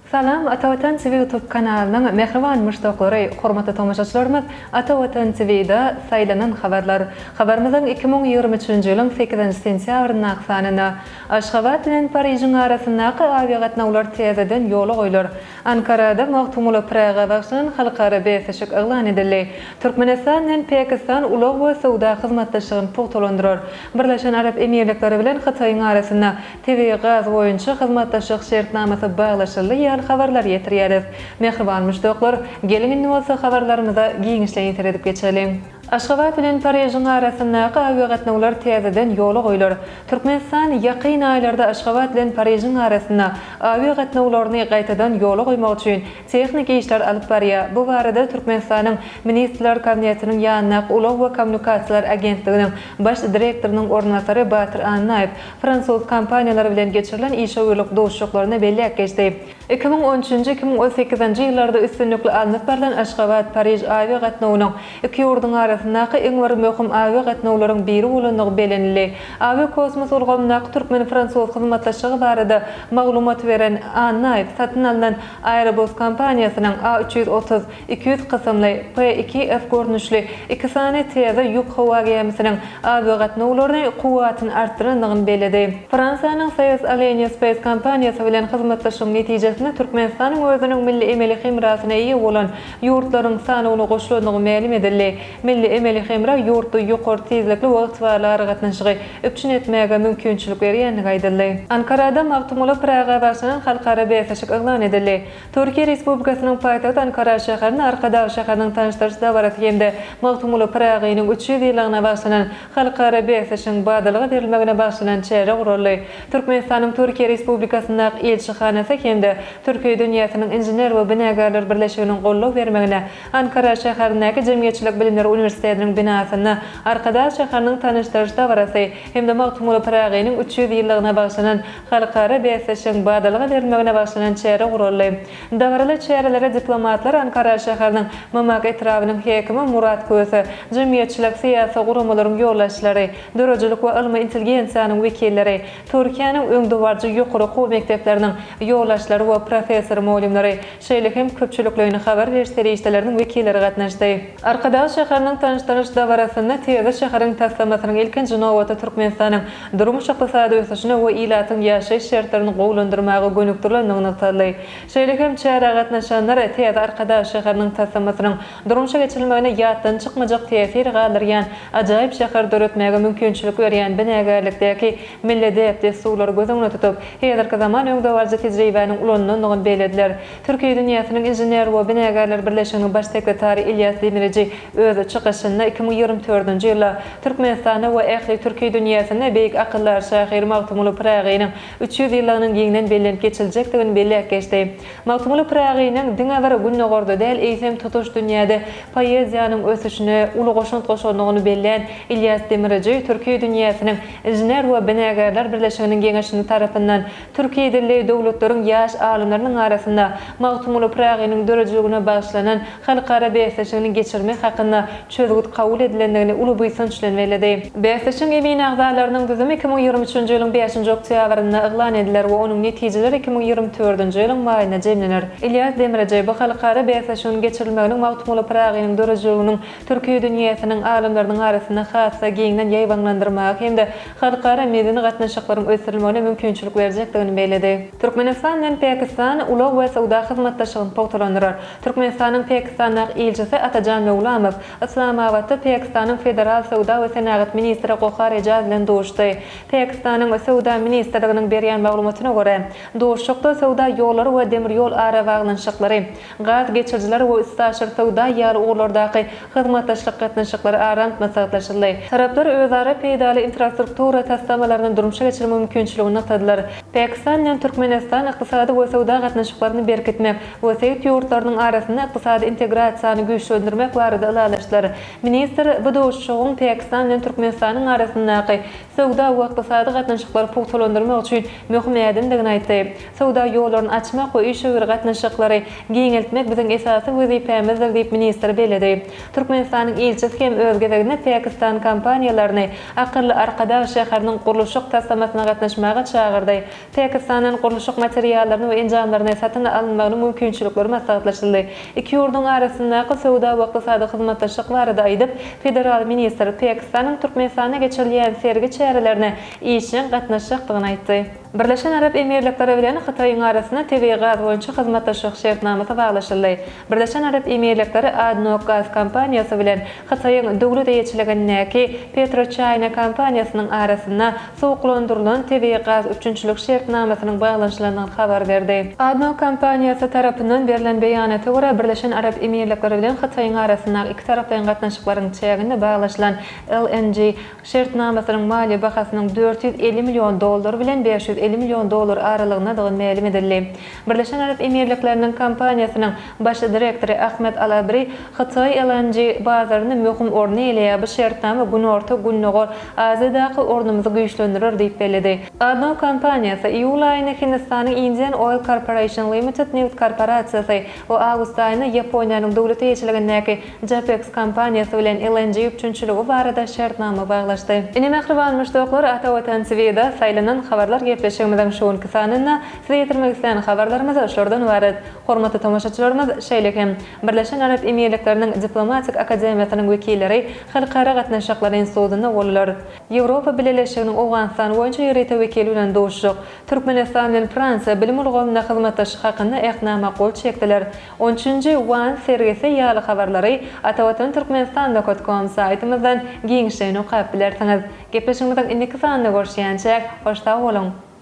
Salam Ata Watan TV YouTube kanalynyň mähriban muşdaklary, hormatly tomaşaçylarymyz Ata Watan TV-da saýlanan habarlar. Habarymyzyň 2023-nji ýylyň sekizinji sentýabryndaky sanynda Aşgabat bilen Parižiň arasyndaky awiagatnawlar täzeden ýola goýlar. Ankarada Magtymguly Pyraga bagyşlanan halkara bäsleşik yglan edildi. Türkmenistan bilen Pakistan ulag we söwda hyzmatdaşlygyny pugtalandyrar. Birleşen Arap Emirlikleri bilen Hytaýyň arasynda tebigy gaz boýunça hyzmatdaşlyk şertnamasy baglaşyldy ýaly habarlary ýetirýäris. Mähriban muşdaklar, geliň indi bolsa habarlarymyza giňişleýin seredip geçeliň. Aşgabat bilen Parižiň arasyndaky awiagatnawlar täzeden ýola goýlar. Türkmenistan ýakyn aýlarda Aşgabat bilen Parižiň arasynda awiagatnawlaryny gaýtadan ýola goýmak üçin tehniki işler alyp barýar. Bu barada Türkmenistanyň Ministrler Kabinetiniň ýanyndaky Ulag we kommunikasiýalar agentliginiň baş direktorynyň orunbasary Batyr Annaýew fransuz kompaniýalary bilen geçirilen işewürlik duşuşyklarynda belläp geçdi. 2013-nji, 2018-nji ýyllarda üstünlikli alnyp barlan Aşgabat, Pariž awiagatnawynyň iki ýurduň arasyndaky iň bir möhüm awiagatnawlaryň biri bolandygy bellenildi. Awiakosmos ulgamyndaky türkmen-fransuz hyzmatdaşlygy barada maglumat beren Annaýew satyn alnan Airbus kompaniýasynyň A 330, 200 kysymly, P-2F görnüşli iki sany täze ýük howa gämisiniň awiagatnawlaryny kuwwatyny artdyrandygyny belledi. Fransiýanyň Thales Alenia Space kompaniýasy bilen hyzmatdaşlygyň netijesinde Türkmenistanyň özüniň milli emeli hemrasyna eýe bolan ýurtlaryň sanawyna goşulandygy mälim edildi. Milli emeli hemra ýurtda ýokary tizlikli we ygtybarly aragatnaşygy üpjün etmäge mümkinçilik berýändigi aýdyldy. Ankarada Magtymguly Pyraga bagyşlanan halkara bäsleşik yglan edildi. Türkiýe Respublikasynyň paýtagty Ankara şäherinde Arkadag şäheriniň tanyşdyryş dabarasy hem-de Magtymguly Pyragynyň 300 ýyllygyna bagyşlanan halkara bäsleşigiň badalga berilmegine bagyşlanan çäre guraldy. Türkmenistanyň Türkiýe Respublikasyndaky ilçihanasy hem-de Türki dünýäsiniň inžener we binagärler birleşiginiň goldaw bermegine Ankara şäherindäki Jemgyýetçilik bilimleri uniwersitetiniň binasynda Arkadag şäheriniň tanyşdyryş dabarasy hem-de Magtymguly Pyragynyň 300 ýyllygyna bagyşlanan Halkara bäsleşigiň badalga berilmegine bagyşlanan çäre guraldy. Dabaraly çärelere diplomatlar Ankara şäheriniň Mamak etrabynyň häkimi Murat Köse, jemgyýetçilik-syýasy guramalaryň ýolbaşçylary, döredijilik we ylmy intelligensiýanyň wekilleri, Türkiýäniň öňdebaryjy ýokary okuw mekdepleriniň ýolbaşçylary we professor-mugallymlary, şeýle hem köpçülikleýin habar beriş serişdeleriniň wekilleri gatnaşdy. Arkadag şäheriniň tanyşdyryş dabarasynda täze şäheriň taslamasynyň ilkinji nobatda Türkmenistanyň durmuş-ykdysady ösüşine we ilatyň ýaşaýyş şertlerini gowulandyrmaga gönükdirilenligi nygtaldy. Şeýle hem çärä gatnaşanlar täze Arkadag şäheriniň taslamasynyň durmuşa geçirilmegine ýatdan çykmajak täsir galdyrýan ajaýyp şäher döretmäge mümkinçilik berýän binagärlikdäki milli däp-dessurlary göz öňünde tutup, häzirki zaman öňdebaryjy tejribäniň ulanylandygyny bellediler. Türki dünýäsiniň inžener we binagärler birleşiginiň baş sekretary Ilýas Demiriji öz çykyşynda 2024-nji ýylda Türkmenistanda we ähli türki dünýäsinde beýik akyldar şahyr Magtymguly Pyragynyň 300 ýyllygynyň giňden bellenip geçiljekdigini belläp geçdi. Magtymguly Pyragynyň diňe bir Gündogarda däl, eýsem tutuş dünýäde poeziýanyň ösüşine uly goşant goşandygyny bellän Ilýas Demiriji Türki dünýäsiniň inžener we binagärler birleşiginiň geňeşiniň tarapyndan Türki dilli döwletleriň ýaş alymlarynyň arasynda Magtymguly Pyragynyň döredijiligine bagyşlanan halkara bäsleşigini geçirmek hakynda çözgüt kabul edilendigini uly buýsanç bilen belledi. Bäsleşigiň emin agzalarynyň düzümi 2023-nji ýylyň bäşinji oktýabrynda yglan ediler we onuň netijeleri 2024-nji ýylyň maýynda jemlener. Ilýas Demirji bu halkara bäsleşiginiň geçirilmeginiň Magtymguly Pyragynyň döredijiliginiň türki dünýäsiniň alymlarynyň arasynda has-da giňden ýaýbaňlandyrmaga hem-de halkara medeni gatnaşyklaryň ösdürilmegine mümkinçilik berjekdigini belledi. Türkmenistan bilen Pakistan ulag we söwda hyzmatdaşlygyny pugtalandyrar. Türkmenistanyň Pakistandaky ilçisi Atajan Möwlamow Yslamabatda Pakistanyň federal söwda we senagat ministri Gohar Ejaz bilen duşdy. Pakistanyň Söwda ministrliginiň berýän maglumatyna görä, duşuşykda söwda ýollary we demir ýol arabaglanyşyklary, gaz geçirijiler we üstaşyr söwda ýaly ugurlardaky hyzmatdaşlyk gatnaşyklary ara alyp maslahatlaşyldy. Taraplar özara peýdaly infrastruktura taslamalaryny durmuşa geçirmek mümkinçiligini nygtadylar. Pakistan bilen Türkmenistan ykdysady we. söwda gatnaşyklaryny berkitmek we sebit ýurtlarynyň arasynda ykdysady integrasiýany güýçlendirmek barada ylalaşdylar. Ministr bu duşuşygyň Pakistan bilen Türkmenistanyň arasyndaky söwda we ykdysady gatnaşyklary pugtalandyrmak üçin möhüm ädimdigini aýtdy. Söwda ýollaryny açmak we işewür gatnaşyklary giňeltmek biziň esasy wezipämizdir diýip ministr belledi. Türkmenistanyň ilçisi hem öz gezeginde Pakistan kompaniýalaryny Akylly Arkadag şäheriniň gurluşyk taslamasyna gatnaşmaga çagyrdy. Pakistandan gurluşyk materiallaryny we enjamlaryny satyn alynmagynyň mümkinçilikleri maslahatlaşyldy. Iki ýurduň arasyndaky söwda we ykdysady hyzmatdaşlyk barada aýdyp, federal ministr Pakistanyň Türkmenistanda geçirilýän sergi çärelerine işjeň gatnaşjakdygyny aýtdy. Birleşen Arap Emirlikleri bilen Hytaýyň arasynda tebigy gaz boýunça hyzmatdaşlyk şertnamasy baglaşyldy. Birleşen Arap Emirlikleri ADNOC gaz kompaniýasy bilen Hytaýyň döwlet eýeçiligindäki PetroChina kompaniýasynyň arasynda suwuklandyrylan tebigy gaz üpjünçilik şertnamasynyň baglanyşylandygyny habar berdi. ADNOC kompaniýasy tarapyndan berlen beýanata görä, Birleşen Arap Emirlikleri bilen Hytaýyň arasyndaky ikitaraplaýyn gatnaşyklaryň çäginde baglaşylan LNG şertnamasynyň maliýe bahasynyň 450 million dollar bilen 550 million dollar aralygyndadygy mälim edildi. Birleşen Arap Emirlikleriniň kompaniýasynyň baş direktory Ahmed Al-Abri Hytaý LNG bazarynda möhüm orny eýeleýär, bu şertnama Günorta-Gündogar Aziýadaky ornumyzy güýçlendirer diýip belledi. ADNOC kompaniýasy iýul aýynda Hindistanyň Indian Oil Corporation Limited nebit korporasiýasy we awgust aýynda Ýaponiýanyň döwlet eýeçiligindäki JAPEX kompaniýasy bilen LNG üpjünçiligi barada şertnama baglaşdy. Ine mähriban muşdaklar Ata Watan TV-da saýlanan habarlar gepleşigimiziň şu günki sanynda size ýetirmek islän habarlarymyz şulardan ybarat. Hormatly tomaşaçylarymyz, şeýle hem Birleşen Arap Emirlikleriniň Diplomatik akademiýasynyň wekilleri Halkara gatnaşyklary institutynda boldular. Ýewropa Bileleşiginiň Owganystan boýunça ýörite wekili bilen duşuşyk, Türkmenistan bilen Fransiýa bilim ulgamynda hyzmatdaşlyk hakynda Ähtnama gol çekdiler. On üçünji One sergisi ýaly habarlary Atavatan Türkmenistan nokat kom saýtymyzdan giňişleýin okap bilersiňiz. Gepleşigimiziň indiki sanynda görüşýänçäk, hoş sag boluň!